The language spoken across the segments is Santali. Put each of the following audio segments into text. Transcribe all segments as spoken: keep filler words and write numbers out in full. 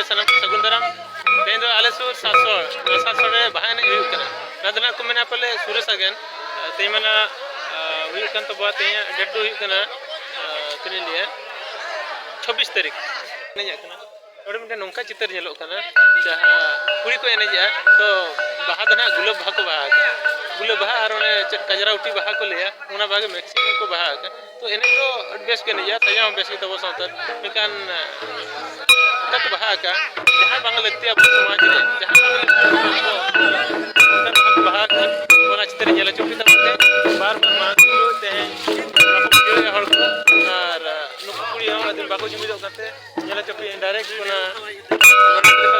ᱥᱟᱱᱟᱢ ᱠᱚ ᱥᱟᱹᱜᱩᱱ ᱫᱟᱨᱟᱢ᱾ ᱛᱮᱦᱮᱧ ᱫᱚ ᱟᱞᱮ ᱥᱩᱨ ᱥᱟᱥᱚᱲ, ᱱᱚᱣᱟ ᱥᱟᱥᱚᱲ ᱨᱮ ᱵᱟᱦᱟ ᱮᱱᱮᱡ ᱦᱩᱭᱩᱜ ᱠᱟᱱᱟ᱾ ᱱᱚᱣᱟ ᱫᱚ ᱱᱟᱜ ᱠᱚ ᱢᱮᱱᱟ ᱯᱟᱞᱮ ᱥᱩᱨᱮᱥ ᱟᱜᱮᱱ᱾ ᱛᱮᱦᱮᱧ ᱢᱟ ᱱᱟᱜ, ᱟ, ᱦᱩᱭᱩᱜ ᱠᱟᱱ ᱛᱟᱵᱚᱣᱟ, ᱛᱮᱦᱮᱧᱟᱜ date ᱫᱚ ᱦᱩᱭᱩᱜ ᱠᱟᱱᱟ, ᱟ, ᱛᱤᱱᱟᱹᱜ ᱤᱧ ᱞᱟᱹᱭᱟ, ᱪᱷᱟᱵᱵᱤᱥ ᱛᱟᱹᱨᱤᱠᱷ ᱮᱱᱮᱡᱚᱜ ᱠᱟᱱᱟ᱾ ᱱᱚᱰᱮ ᱢᱤᱫᱴᱮᱱ ᱱᱚᱝᱠᱟ ᱪᱤᱛᱟᱹᱨ ᱧᱮᱞᱚᱜ ᱠᱟᱱᱟ, ᱡᱟᱦᱟᱸ ᱠᱩᱲᱤ ᱠᱚ ᱮᱱᱮᱡᱮᱜᱼᱟ, ᱛᱚ ᱵᱟᱦᱟ ᱫᱚ ᱱᱟᱜ ᱜᱩᱞᱟᱹᱵ ᱵᱟᱦᱟ ᱠᱚ ᱵᱟᱦᱟ ᱟᱠᱟᱫᱼᱟ᱾ ᱜᱩᱞᱟᱹᱵ ᱵᱟᱦᱟ ᱟᱨ ᱚᱱᱮ ᱪᱮᱫ ᱠᱟᱡᱽᱨᱟᱣᱴᱤ ᱵᱟᱦᱟ ᱠᱚ ᱞᱟᱹᱭᱟ, ᱚᱱᱟ ᱵᱟᱦᱟ ᱜᱮ maximum ᱠᱚ ᱵᱟᱦᱟ ᱟᱠᱟᱫᱼᱟ᱾ ᱛᱚ ᱮᱱᱮᱡ ᱫᱚ ᱟᱹᱰᱤ ᱵᱮᱥ ᱠᱚ ᱮᱱᱮᱡᱟ, ᱥᱟᱡᱟᱣ ᱦᱚᱸ ᱵᱮᱥ ᱜᱮ ᱛᱟᱵᱚ ᱥᱟᱶᱛᱟ᱾ ᱢᱮᱱᱠᱷᱟᱱ, ᱚᱱᱠᱟ ᱠᱚ ᱵᱟᱦᱟ ᱟᱠᱟᱫᱼᱟ, ᱡᱟᱦᱟᱸ ᱵᱟᱝ ᱞᱟᱹᱠᱛᱤ ᱟᱵᱚ ᱥᱚᱢᱟᱡᱽ ᱨᱮ, ᱡᱟᱦᱟᱸ ᱵᱟᱝ ᱞᱟᱹᱠᱛᱤ ᱟᱵᱚ, ᱚᱱᱠᱟ ᱠᱚ ᱵᱟᱦᱟ ᱟᱠᱟᱫᱼᱟ᱾ ᱚᱱᱟ ᱪᱤᱛᱟᱹᱨ ᱧᱮᱞ ᱦᱚᱪᱚ ᱯᱮ ᱛᱟᱵᱚᱱ ᱯᱮ᱾ ᱵᱟᱨ ᱵᱟᱨ ᱢᱟᱲᱟᱝ ᱛᱮᱦᱮᱧ ᱵᱟᱠᱚ ᱵᱩᱡᱷᱟᱹᱣᱮᱫᱼᱟ ᱦᱚᱲ ᱠᱚ, ᱟᱨ ᱱᱩᱠᱩ ᱠᱩᱲᱤ ᱦᱚᱸ ᱟᱹᱰᱤ ᱵᱟᱠᱚ ᱡᱩᱢᱤᱫᱚᱜ ᱠᱟᱱᱛᱮ ᱧᱮᱞ ᱦᱚᱪᱚ ᱯᱮ direct ᱚᱱᱟ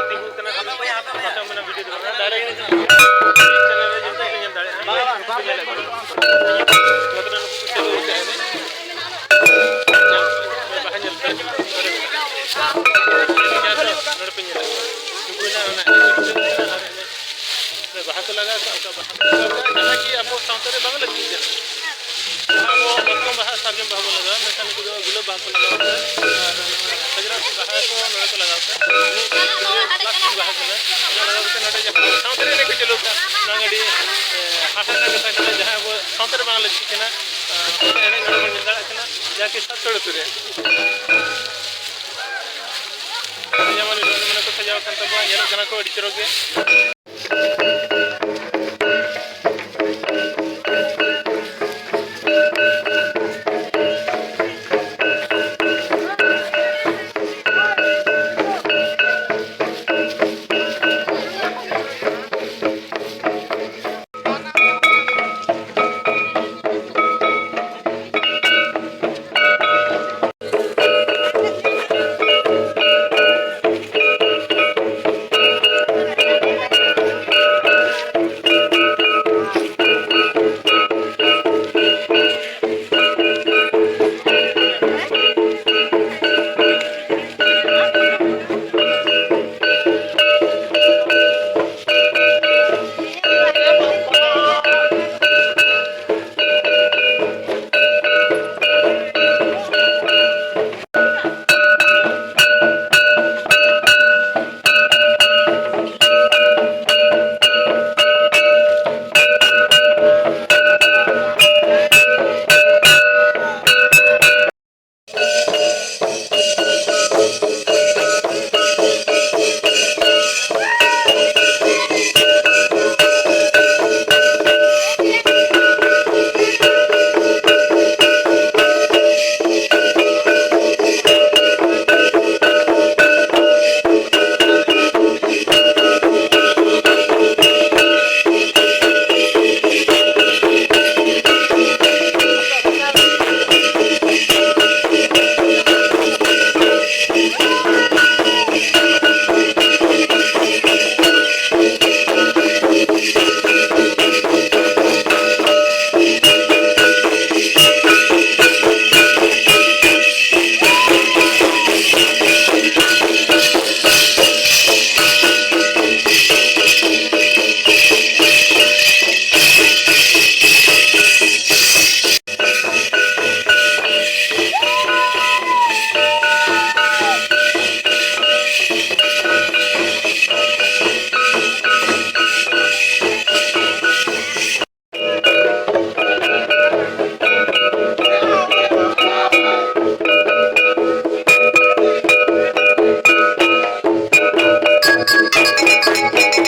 ᱛᱤᱸᱜᱩ ᱠᱟᱱᱟ᱾ ᱵᱟᱠᱷᱟᱱ ᱢᱮᱱᱟ video ᱫᱚ ᱵᱟᱝ, direct channel ᱨᱮ YouTube ᱯᱮ ᱧᱮᱞ ᱫᱟᱲᱮᱭᱟᱜᱼᱟ᱾ ᱧᱮᱞ ᱠᱚ᱾ ᱱᱚᱛᱮ ᱨᱮ ᱱᱩᱠᱩ ᱠᱚ ᱪᱟᱹᱞᱩ ᱟᱠᱟᱫᱼᱟ᱾ ᱵᱟᱦᱟ ᱧᱮᱞ ᱯᱮ᱾ ᱱᱚᱰᱮ ᱯᱮ ᱧᱮᱞᱟ᱾ ᱱᱩᱠᱩ ᱦᱮᱱᱟᱜ ᱚᱱᱟ ᱮᱱᱮᱡ ᱠᱚ ᱪᱟᱹᱞᱩ ᱟᱠᱟᱫᱼᱟ ᱟᱨ ᱮᱱᱮᱡ ᱵᱟᱦᱟ ᱠᱚ ᱞᱟᱜᱟᱣ ᱠᱟᱜᱼᱟ, ᱚᱱᱠᱟ ᱵᱟᱦᱟ ᱠᱚ ᱞᱟᱜᱟᱣ ᱠᱟᱜᱼᱟ, ᱡᱟᱦᱟᱸ ᱠᱤ ᱟᱵᱚ ᱥᱟᱶᱛᱟ ᱨᱮ ᱵᱟᱝ ᱞᱟᱹᱠᱛᱤ ᱠᱟᱱᱟ᱾ ᱡᱟᱦᱟᱸ ᱟᱵᱚ ᱢᱟᱛᱠᱚᱢ ᱵᱟᱦᱟ, ᱥᱟᱨᱡᱚᱢ ᱵᱟᱦᱟ ᱵᱚᱱ ᱞᱟᱜᱟᱣᱟ, ᱢᱮᱱᱠᱷᱟᱱ ᱱᱩᱠᱩ ᱫᱚ ᱜᱩᱞᱟᱹᱵ ᱵᱟᱦᱟ ᱠᱚ ᱞᱟᱜᱟᱣ ᱠᱟᱜᱼᱟ᱾ ᱟᱨ ᱱᱚᱣᱟ ᱠᱟᱡᱽᱨᱟᱣᱴᱤ ᱵᱟᱦᱟ ᱠᱚ ᱱᱚᱰᱮ ᱠᱚ ᱞᱟᱜᱟᱣ ᱠᱟᱜᱼᱟ᱾ ᱱᱤᱭᱟᱹ plastic ᱵᱟᱦᱟ ᱠᱟᱱᱟ, ᱚᱱᱟ ᱞᱟᱜᱟᱣ ᱠᱟᱛᱮ ᱱᱚᱰᱮ ᱡᱟᱦᱟᱸ ᱥᱟᱶᱛᱟ ᱨᱮ ᱮᱱᱮᱡ ᱠᱚ ᱪᱟᱹᱞᱩ ᱠᱟᱜᱼᱟ, ᱚᱱᱟ ᱜᱮ ᱟᱹᱰᱤ, ᱮ, ᱦᱟᱦᱟᱲᱟ ᱨᱮᱱᱟᱜ ᱠᱟᱛᱷᱟ ᱠᱟᱱᱟ, ᱡᱟᱦᱟᱸ ᱟᱵᱚ ᱥᱟᱶᱛᱟ ᱨᱮ ᱵᱟᱝ ᱞᱟᱹᱠᱛᱤ ᱠᱟᱱᱟ᱾ ᱟᱨ ᱚᱱᱟ ᱮᱱᱮᱡ ᱱᱚᱰᱮ ᱵᱚᱱ ᱧᱮᱞ ᱫᱟᱲᱮᱭᱟᱜ ᱠᱟᱱᱟ, ᱡᱟᱦᱟᱸ ᱠᱤ ᱥᱟᱛ ᱟᱹᱛᱩ ᱨᱮ᱾ ᱡᱮᱢᱚᱱ ᱱᱚᱰᱮ ᱢᱟᱱᱮ ᱠᱚ ᱥᱟᱡᱟᱣ ᱟᱠᱟᱱ ᱛᱟᱵᱚᱱᱟ, ᱧᱮᱞᱚᱜ ᱠᱟᱱᱟ ᱠᱚ ᱟᱹᱰᱤ ᱪᱚᱨᱚᱠ ᱜᱮ᱾